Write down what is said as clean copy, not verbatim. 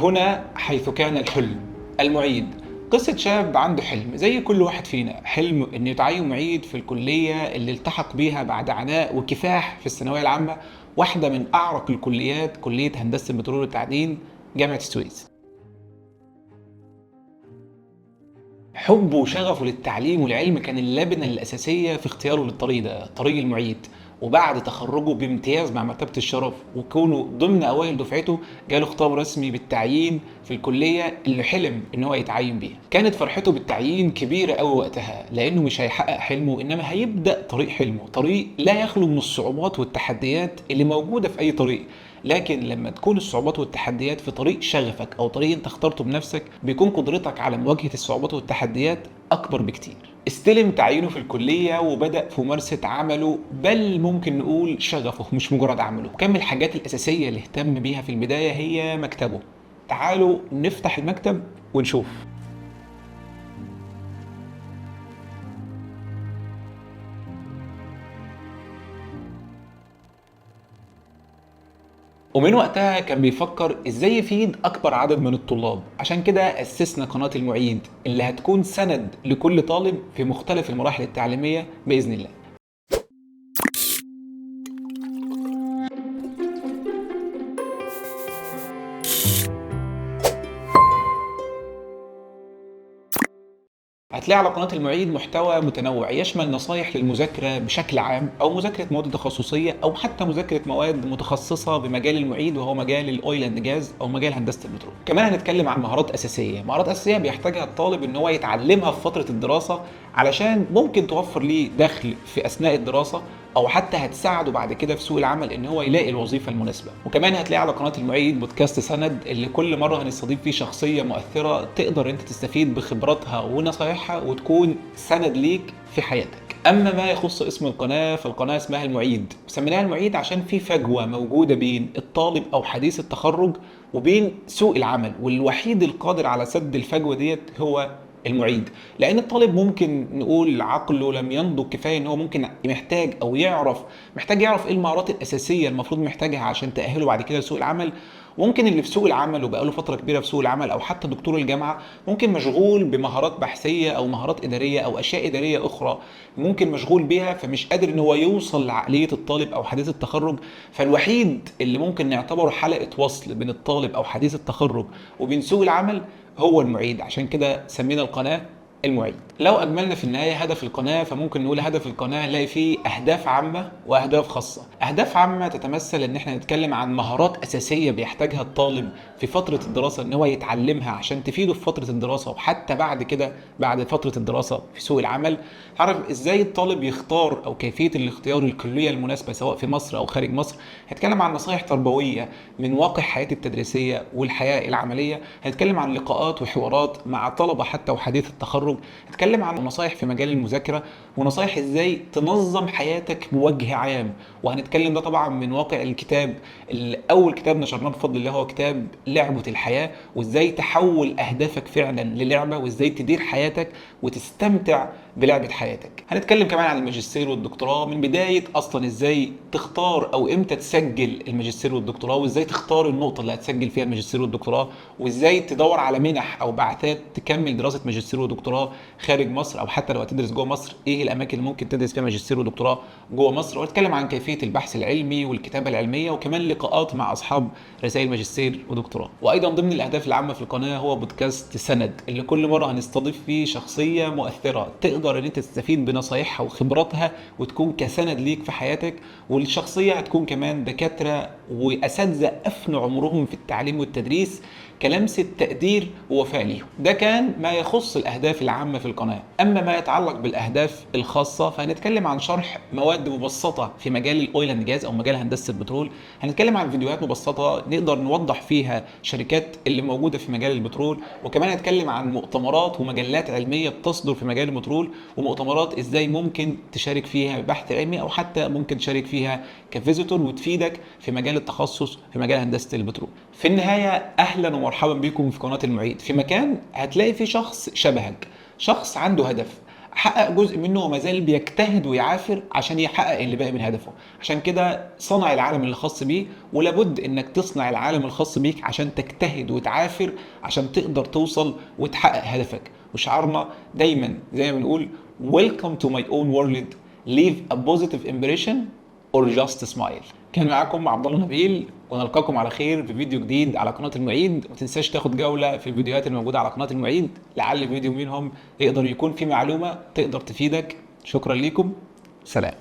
هنا حيث كان الحلم. المعيد قصة شاب عنده حلم زي كل واحد فينا، حلم انه يتعين معيد في الكلية اللي التحق بيها بعد عناء وكفاح في الثانوية العامة، واحدة من أعرق الكليات، كلية هندسة البترول والتعدين جامعة السويس. حبه وشغفه للتعليم والعلم كان اللبنة الأساسية في اختياره للطريق ده، طريق المعيد. وبعد تخرجه بامتياز مع مرتبة الشرف وكونه ضمن أوائل دفعته، جاله خطاب رسمي بالتعيين في الكلية اللي حلم إن هو يتعين بيها. كانت فرحته بالتعيين كبيرة أوي وقتها، لأنه مش هيحقق حلمه، إنما هيبدأ طريق حلمه، طريق لا يخلو من الصعوبات والتحديات اللي موجودة في أي طريق. لكن لما تكون الصعوبات والتحديات في طريق شغفك أو طريق أنت اخترته بنفسك، بيكون قدرتك على مواجهة الصعوبات والتحديات أكبر بكتير. استلم تعيينه في الكلية وبدأ في ممارسة عمله، بل ممكن نقول شغفه مش مجرد عمله. وكان من الحاجات الأساسية اللي اهتم بيها في البداية هي مكتبه. تعالوا نفتح المكتب ونشوف. ومن وقتها كان بيفكر ازاي يفيد اكبر عدد من الطلاب، عشان كده اسسنا قناة المعيد اللي هتكون سند لكل طالب في مختلف المراحل التعليمية بإذن الله. هتلاقي على قناة المعيد محتوى متنوع يشمل نصايح للمذاكرة بشكل عام، أو مذاكرة مواد تخصصية، أو حتى مذاكرة مواد متخصصة بمجال المعيد وهو مجال ال oil and gas أو مجال هندسة البترول. كمان هنتكلم عن مهارات أساسية، مهارات أساسية بيحتاجها الطالب إن هو يتعلمها في فترة الدراسة علشان ممكن توفر ليه دخل في أثناء الدراسة، أو حتى هتساعده بعد كده في سوق العمل إن هو يلاقي الوظيفة المناسبة. وكمان هتلاقي على قناة المعيد بودكاست سند اللي كل مرة هنستضيف فيه شخصية مؤثرة تقدر أنت تستفيد بخبراتها ونصايحها وتكون سند ليك في حياتك. أما ما يخص اسم القناة، فالقناة اسمها المعيد. سميناها المعيد عشان في فجوة موجودة بين الطالب أو حديث التخرج وبين سوق العمل، والوحيد القادر على سد الفجوة ديت هو المعيد. لان الطالب ممكن نقول عقله لم ينضج كفاية ان هو ممكن محتاج او يعرف، محتاج يعرف ايه المهارات الاساسية المفروض محتاجها عشان تاهله بعد كده لسوق العمل. ممكن اللي في سوق العمل وبقاله فترة كبيرة في سوق العمل، او حتى دكتور الجامعة، ممكن مشغول بمهارات بحثيه او مهارات ادارية او اشياء ادارية اخرى ممكن مشغول بيها، فمش قادر ان هو يوصل لعقليه الطالب او حديث التخرج. فالوحيد اللي ممكن نعتبره حلقة وصل بين الطالب او حديث التخرج وبين سوق العمل هو المعيد، عشان كده سمينا القناة المعيد. لو أجملنا في النهاية هدف القناة، فممكن نقول هدف القناة نلاقي فيه أهداف عامة وأهداف خاصة. أهداف عامة تتمثل إن إحنا نتكلم عن مهارات أساسية بيحتاجها الطالب في فترة الدراسة إن هو يتعلمها عشان تفيده في فترة الدراسة وحتى بعد كده بعد فترة الدراسة في سوق العمل. هعرف إزاي الطالب يختار أو كيفية الاختيار الكلية المناسبة سواء في مصر أو خارج مصر. هنتكلم عن نصايح تربوية من واقع حياتي التدريسية والحياة العملية. هنتكلم عن لقاءات وحوارات مع طلبة حتى وحديث التخرج. هنتكلم عن نصايح في مجال المذاكرة ونصايح ازاي تنظم حياتك بوجه عام. وهنتكلم ده طبعا من واقع الكتاب، اول كتاب نشرناه بفضل الله هو كتاب لعبة الحياة، وازاي تحول اهدافك فعلا للعبة وازاي تدير حياتك وتستمتع بلعبة حياتك. هنتكلم كمان عن الماجستير والدكتوراه من بداية اصلا ازاي تختار او امتى تسجل الماجستير والدكتوراه، وازاي تختار النقطة اللي هتسجل فيها الماجستير والدكتوراه، وازاي تدور على منح او بعثات تكمل دراسة ماجستير ودكتوراه خارج مصر، او حتى لو هتدرس جوه مصر ايه الاماكن اللي ممكن تدرس فيها ماجستير ودكتوراه جوه مصر. وهنتكلم عن كيفية البحث العلمي والكتابة العلمية، وكمان لقاءات مع اصحاب رسائل ماجستير ودكتوراه. وايضا ضمن الاهداف العامة في القناة هو بودكاست سند اللي كل مرة هنستضيف فيه شخصية مؤثرة تقدر ان انت تستفيد بنصايحها وخبراتها وتكون كسند ليك في حياتك. والشخصية هتكون كمان دكاترة واساتذه افنوا عمرهم في التعليم والتدريس كلمسة تقدير ووفاء ليهم. ده كان ما يخص الأهداف العامة في القناة. أما ما يتعلق بالأهداف الخاصة فهنتكلم عن شرح مواد مبسطة في مجال ال oil and gas أو مجال هندسة البترول. هنتكلم عن فيديوهات مبسطة نقدر نوضح فيها شركات اللي موجودة في مجال البترول، وكمان هنتكلم عن مؤتمرات ومجلات علمية بتصدر في مجال البترول، ومؤتمرات إزاي ممكن تشارك فيها بحث علمي أو حتى ممكن تشارك فيها ك visitor وتفيدك في مجال التخصص في مجال هندسة البترول. في النهاية أهلا ومرحبا بكم في قناة المعيد، في مكان هتلاقي فيه شخص شبهك، شخص عنده هدف، حقق جزء منه وما زال بيجتهد ويعافر عشان يحقق اللي باقي من هدفه. عشان كده صنع العالم الخاص بيه، ولابد انك تصنع العالم الخاص بيك عشان تجتهد وتعافر عشان تقدر توصل وتحقق هدفك. وشعارنا دايما زي ما بنقول welcome to my own world، leave a positive impression or just smile. كان معاكم عبد الله نبيل، ونلقاكم على خير في فيديو جديد على قناة المعيد. وما تنساش تاخد جولة في الفيديوهات الموجودة على قناة المعيد، لعل فيديو منهم يقدر يكون فيه معلومة تقدر تفيدك. شكرا لكم، سلام.